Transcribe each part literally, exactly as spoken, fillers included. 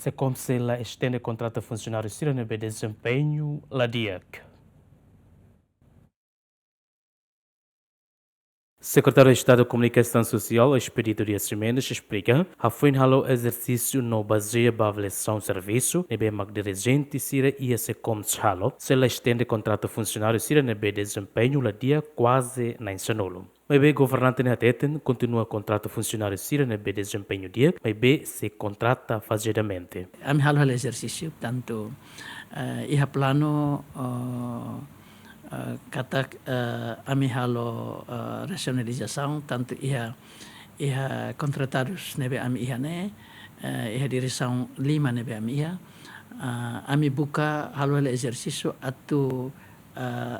SECOMS sei la estende kontratu funsionáriu sira ne'ebé dezempeñu la di'ak. Sekretáriu Estadu Komunikasaun Sosiál, Expedito Dias Ximenes, esplika, hafoin halo ezersísiu no bazeia ba avaliasaun servisu ne'ebé mak dirijente sira iha SECOMS halo, sei la estende kontratu funsionáriu sira ne'ebé dezempeñu la di'ak kuaze na'in sanulu. Maibé governante ne'e hateten kontinua kontratu funsionáriu sira ne'ebé dezempeñu di'ak, maibé sei kontrata fazedamente. Ami halo hela ezersísiu, tantu, eh, iha planu, eh, eh, katak, eh, ami halo, eh, rasionalizasaun, tantu iha, iha kontratadus ne'ebé ami iha ne'e, eh, iha diresaun lima ne'ebé ami iha, eh, ami buka halo hela ezersísiu atu, eh,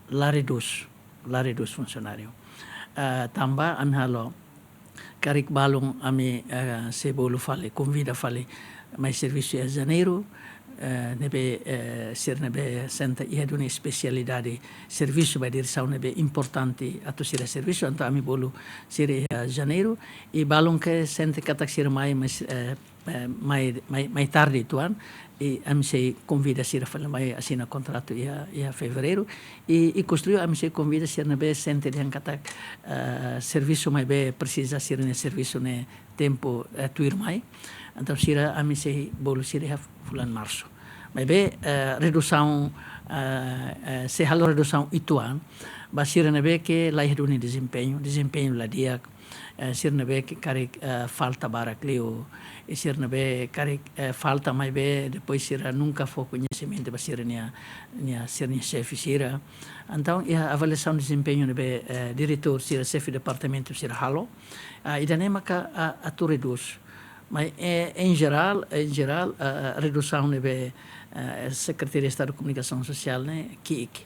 la redús, la redús funsionáriu. Eh, tanba ami halo karik balun ami, eh, sei bolu fali, konvida fali mai servisu iha Janeiru, eh, ne'ebé, eh, sira ne'ebé sente iha duni espesialidade servisu ba diresaun ne'ebé importante atu sira servisu, entaun ami bolu sira iha Janeiru, i balun ke sente katak sira mai, mai, eh, eh, mai, mai, mai tarde uitoan, i ami sei konvida sira fali mai asina kontratu iha, iha Fevereiru, i, i ikusliu ami sei konvida sira ne'ebé sente dehan katak, eh, servisu maibé presiza sira-nia servisu ne'e tempu, eh, tuirmai. Entaun sira ami sei bolu sira iha fulan Marsu. Maibé, eh, redusaun, eh, eh, sei halo redusaun uitoan ba sira ne'ebé ke laiha duni dezempeñu, dezempeñu la di'ak, eh, sira ne'ebé ke karik, eh, falta barak liu, i sira ne'ebé karik, eh, falta maibé depois sira nunka fó koñesimentu ba sira-nia, nia, sira-nia xefe sira. Entaun, iha avaliasaun dezempeñu ne'ebé, eh, diretór sira, xefe departamentu sira halo, ah, ida-ne'e maka, ah, atu redús. Mas, eh, em geral, em geral, ah, ah, redusaun ne'ebé, eh, Sekretaria Estadu Komunikasaun Sosiál ne'e ki'ik.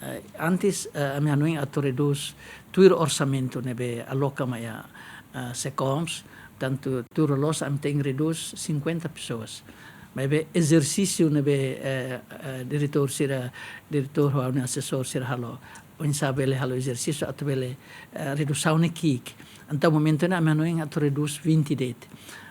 Eh, antes, eh, ami hanoin atu redús tuir orsamentu ne'ebé aloka mai iha, eh, SECOMS, tantu tuir loloos ami tenke redús cinquenta pessoas. Maibé ezersísiu ne'ebé, eh, eh, diretór sira, diretór ho asesór sira halo, oinsá bele halo ezersísiu atu bele, eh, redusaun ne'e ki'ik. Entaun momentu ne'e ami hanoin atu redús vinte de'it.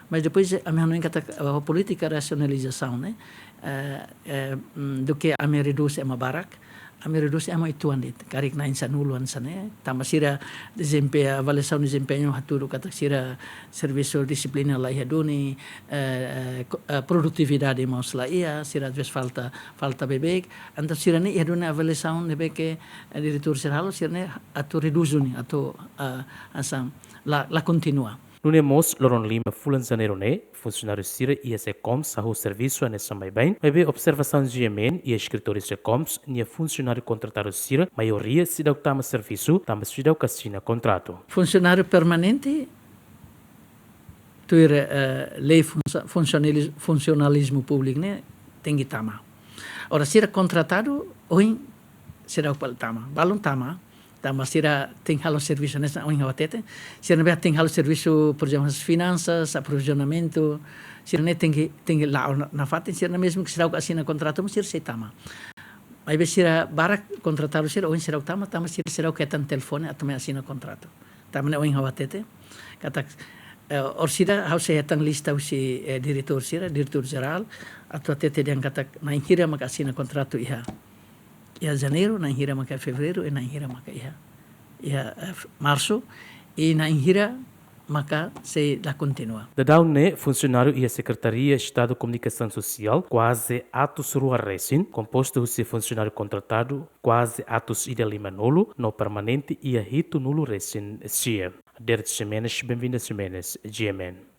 Mas depois, eh, ami hanoin katak, eh, polítika rasionalizasaun ne'e, eh, eh, mm, duké ami redús ema barak, ami redús ema uitoan de'it, karik na'in sanulu hanesan ne'e, tanba sira dezempe-, avaliasaun dezempeñu hatudu katak sira servisu dixiplina laiha duni, eh, eh, ko-, eh, produtividade mós laiha, sira às vezes falta, falta beibeik, entaun sira-ne'e iha duni avaliasaun ne'ebé ke, eh, diretór sira halo, sira-ne'e atu redús duni, atu, eh, hanesan la, la kontinua. Nune'e mós loron lima fulan Janeiru ne'e, funsionáriu sira iha SECOMS hahú servisu hanesan baibain, maibé observasaun GMN iha eskritóriu SECOMS nia funsionáriu kontratadu sira maioria seidauk tama servisu, tanba seidauk asina kontratu. Funsionáriu permanente, tuir, eh, lei funsa-, funsionaliz-, funsionalizmu públiku ne'e, tenke tama. Ora, sira kontratadu, ohin seidauk bele tama. Balun tama, tanba sira tenke halo servisu hanesan ohin ha'u hatete. Sira ne'ebé tenke halo servisu, por ezemplu, finansas, aprovizionamentu, sira-ne'e tenke, tenke la'o na-, nafatin, sira-ne'e mezmu ke seidauk asina kontratu, mas sira sei tama. Maibé sira barak kontratadu sira, ohin seidauk tama, tanba sira seidauk hetan telefone atu mai asina kontratu. Tanba ne'e ohin ha'u hatete katak, eh, orsida ha'u sei hetan lista husi, eh, diretór sira, diretór jerál, atu hatete dehan katak na'in hira maka asina kontratu iha, iha Janeiru, na'in hira maka Fevereiru, i na'in hira maka iha, iha, eh, Marsu, i na'in hira maka sei la kontinua. Daudaun ne'e, funsionáriu iha Sekretaria Estadu Komunikasaun Sosiál kuaze atus rua resin, kompostu husi funsionáriu kontratadu kuaze atus ida limanulu, no permanente iha hitunulu resin sia. Derek Ximenes, Benvinda Ximenes, GMN.